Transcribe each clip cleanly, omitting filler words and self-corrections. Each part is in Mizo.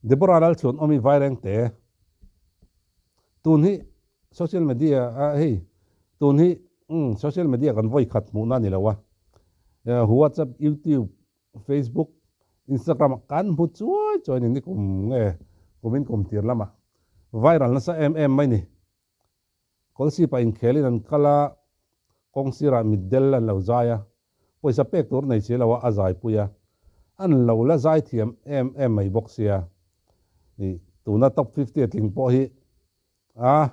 Deborah Lalchhuanawmi Vairengte tun hi social media a hei tun hi umm social media kan vawi khat hmuhna a ni lo a, WhatsApp, YouTube, Facebook, Instagram ah kan hmu chuai chuai a ni, ni kum nge kumin kum tir lamah viral nasa em em mai ni. Kawlsipah inkhelin an kal a, kawng sirah mitdel an lo zai a, pawisa pek tur nei si lo a a zaipui a, an lo la zai thiam em em mai bawk sia. Ih, tuna top 50 a tling pawh hi a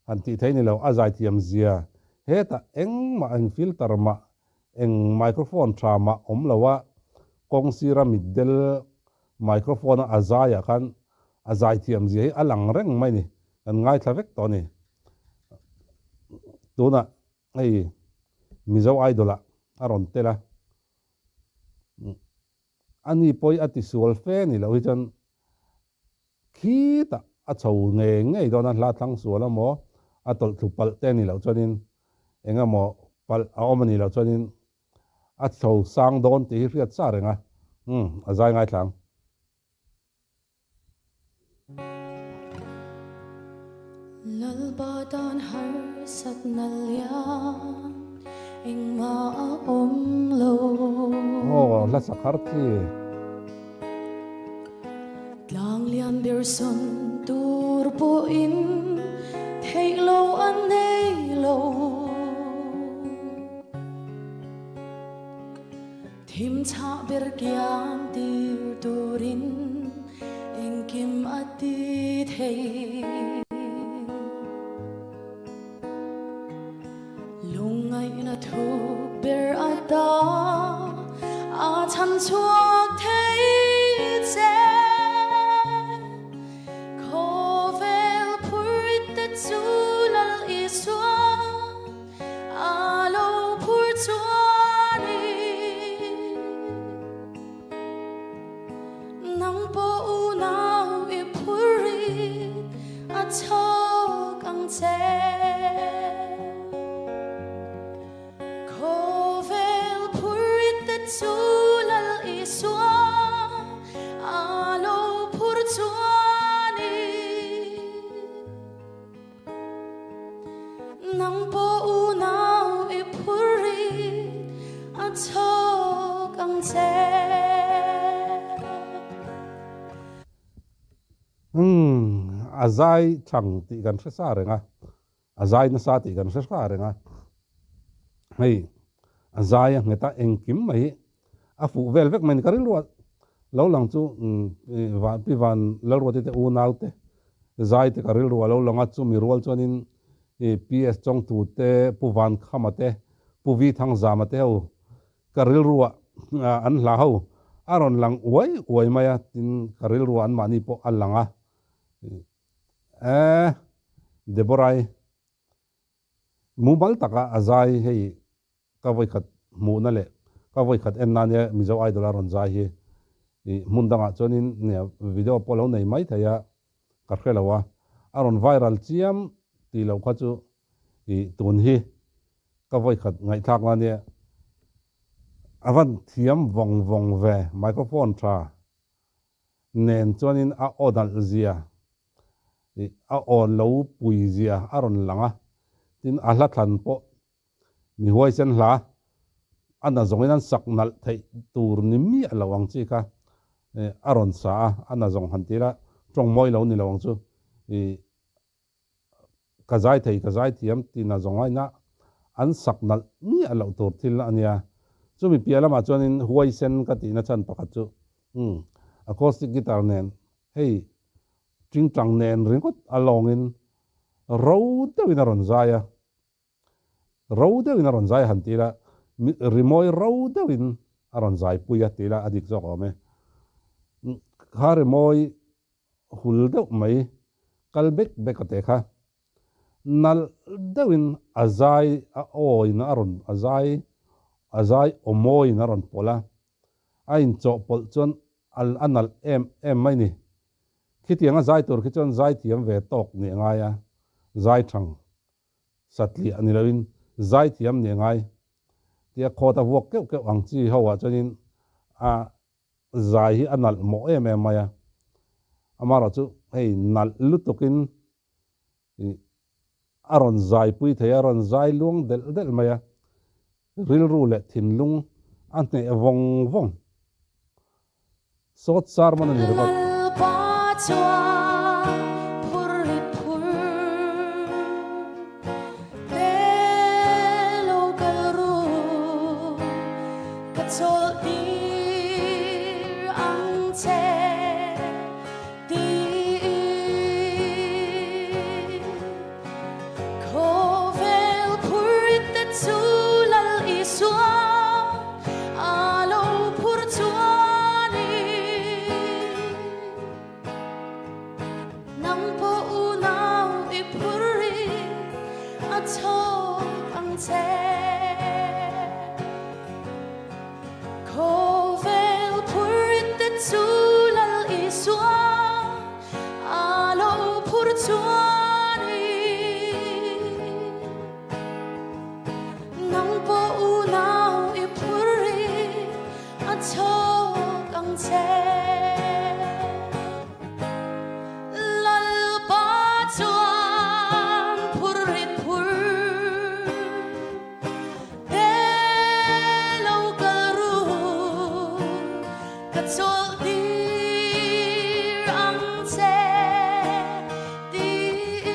han tih theih ni lo, a zai thiam zia hetah engmah eng filter mah eng microphone tha mah awm lo a, kawng sira mitdel microphone a a zaiah khan a zai thiam zia hi a lang reng mai ni. Kan ngaithla vek tawh a ni. Tunah hei Mizo Idol ah a rawn tel a, a ni pawh hi a tisual fe ni loh hi chuan khitah a chho ngei ngei dawn a, hla thlang sual emaw a tawlh thlu palh te a ni loh chuanin eng emaw palh a awm a nih loh chuanin a chho sang dawn tih hi hriat sa reng a, umm a zai ngaithla ang. Lalpa tan harsatna lian engmah a awm lo. Aw hla sak har chi. Tlang lian ber sawn tur pawhin theih lo a nei lo. Thim chhah ber kiang tir turin engkim a ti thei. Lungngaihna thuk ber a ta a chhan chhuak thei che. Khawvel phurit te chu Lal Isua. A lo phur chuan i nang pawh unau i phur i a chhawk ang che. Khawvel phur i te chu Lal Isua a lo phur chuan i. Nang pawh unau i phur i a chhawk ang che. Umm, a zai thang tih kan hre sa reng a, a zai nasa tih kan hre sa reng a, hei a zai a nghet a engkim mai hi a fuh vel vek mai ni ka rilru a lo lang chu Pi Van Lalruati te unau te zai te ka rilru a lo lang a chumi rual chuanin PS Chawngtu te Pu Van Khama te Pu Vi Thangzama te ho ka rilru ah an hla ho a rawn lang uai uai mai a tin ka rilru ah anmahni pawh a lang a e Deborah-i mumal taka a zai hei Ka vawikhat hmuhna leh ka vawikhat en na nia Mizo Idol a rawn zai hi ih hmun dangah chuanin nia video pawh lo nei mai thei a ka hre lo a, a rawn viral chiam tih loh kha chu ih tun hi ka vawikhat ngaihthlak na nia a van thiam vawng vawng ve microphone tha nen chuanin a aw dalh zia ih a aw lo pui zia a rawn lang a tin a hla thlan pawh Mi huaisen hla a na zawngin an sak nalh theih tur ni miah lo ang chi kha a rawn sa a, a na zawng han ti ila tawng mawi lo ni lo ang chu ih ka zai thei ka zai thiam ti na zawng aina an sak nalh miah loh tur thil a nia. Chumi piah lamah chuanin huaisen ka tihna chhan pakhat chu umm acoustic guitar nen hei tingtang nen ringawt a lawngin ro deuhin a rawn zai a. Ro deuhin a rawn zai han ti ila, rimawi ro deuhin a rawn zai pui a ti ila a dik zawk awm e. Kha rimawi hul deuh mai kal bek bek a te kha nalh deuhin a zai a awiin a rawn a zai a zai aw mawiin a rawn pawlh a, a inchawhpawlh chuan a nalh em em mai ni. Khitiang a zai tur khi chuan zai thiam ve tawk nih a ngai a, zai thang satliah ni loin zai thiam nih a ngai tia khawt a vuak keuh keuh ang chi ho ah chuanin a zai hi a nalh mawh em em mai a. Amaherawhchu hei nalh lutukin ih a rawn zaipui thei a, a rawn zai luang delh delh mai a, rilru leh thinlung a hneh vawng vawng. Sawt sermon a ni ringawt. Lalpa chuan phur rit phur te lo kal ru ka chawlh tir ang che tiin khawvel phur rit te chu Lal Isua A lo phur chuanin nang pawh unau i phur in a chhawk ang che. Khawvel phur i te chu Lal Isua a lo phur chuanin. Nang pawh unau i phur i a chhawk ang che. Lalpa chuan phur rit phur te lo kal ru ka chawlh tir ang che tiin.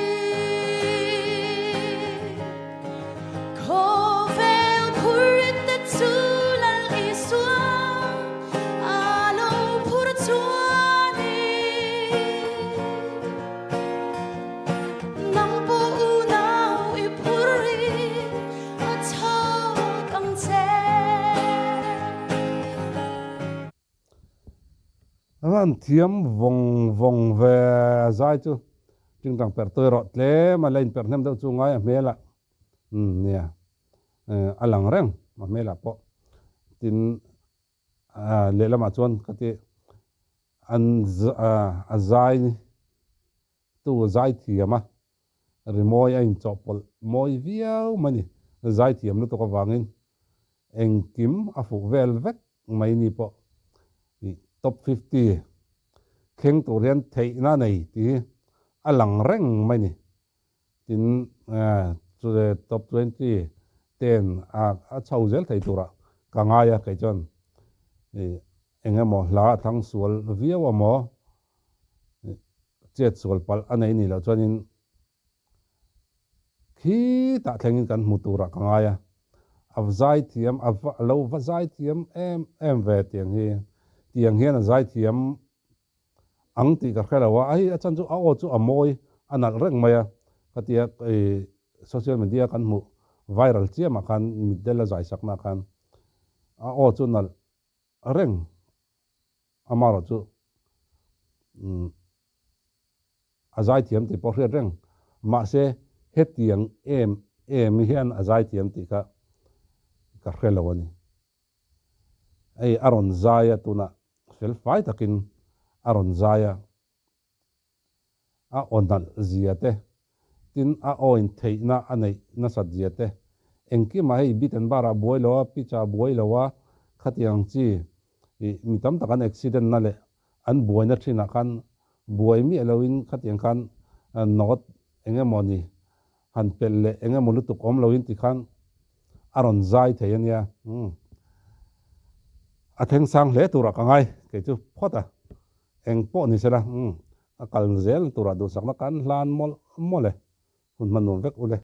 Khawvel phur te chu Lal Isua a lo phur chuanin nang pawh unau i phur in a chhawk ang che. A van thiam vawng vawng ve a zai chu tingtang perh tawi rawh tlem a la inperh hnem deuh chu ngai a hmel ah umm nia a lang reng a hmel ah pawh tin lehlamah chuan ka ti an a zai tu zai thiam a rimawi a inchawhpawlh mawi viau mai ni zai thiam lutuk avangin engkim a fuh vel vek mai ni pawh ih top 50 thleng tur hian theihna nei tih hi a lang reng mai ni. Tin, top 20 ten a chho zel thei turah ka ngai a, kei chuan eng emaw hla a thlang sual viau amaw chet sual palh a nei nih loh chuanin khitah thlengin kan hmu turah ka ngai a, a zaithiam a lo va zaithiam em em ve tiang hi, tiang hian a zaithiam ang tih ka hre lo a, hei a chan chu a aw chu a mawi a nalh reng mai a, khatia ih social media kan hmuh viral chiamah khan mitdel a zai sakna khan a aw chu nalh reng amaherawh chu umm a zaithiam tih pawh hriat reng mahse hetiang em em hian a zaithiam tih kha ka hre lo a ni. Hei a rawn zai a tunah fel fai takin a rawn zai a, a aw nalh zia te, tin a aw in theihna a neih nasat zia te, engkimah hei beat and bar ah buai lo a, pitch ah buai lo a, khatiang chi ih mi tam tak an accident na leh an buaina thinah khan buai miah lo in khatiang khan note eng emaw ni han pelh leh eng emaw lutuk awm lo in ti khan a rawn zai thei a nia umm a thleng sang hle turah ka ngai kei chu phawt a eng pawh ni sela umm a kal zel turah duhsakna kan hlan mawlh mawlh e hun hman nuam vek ule.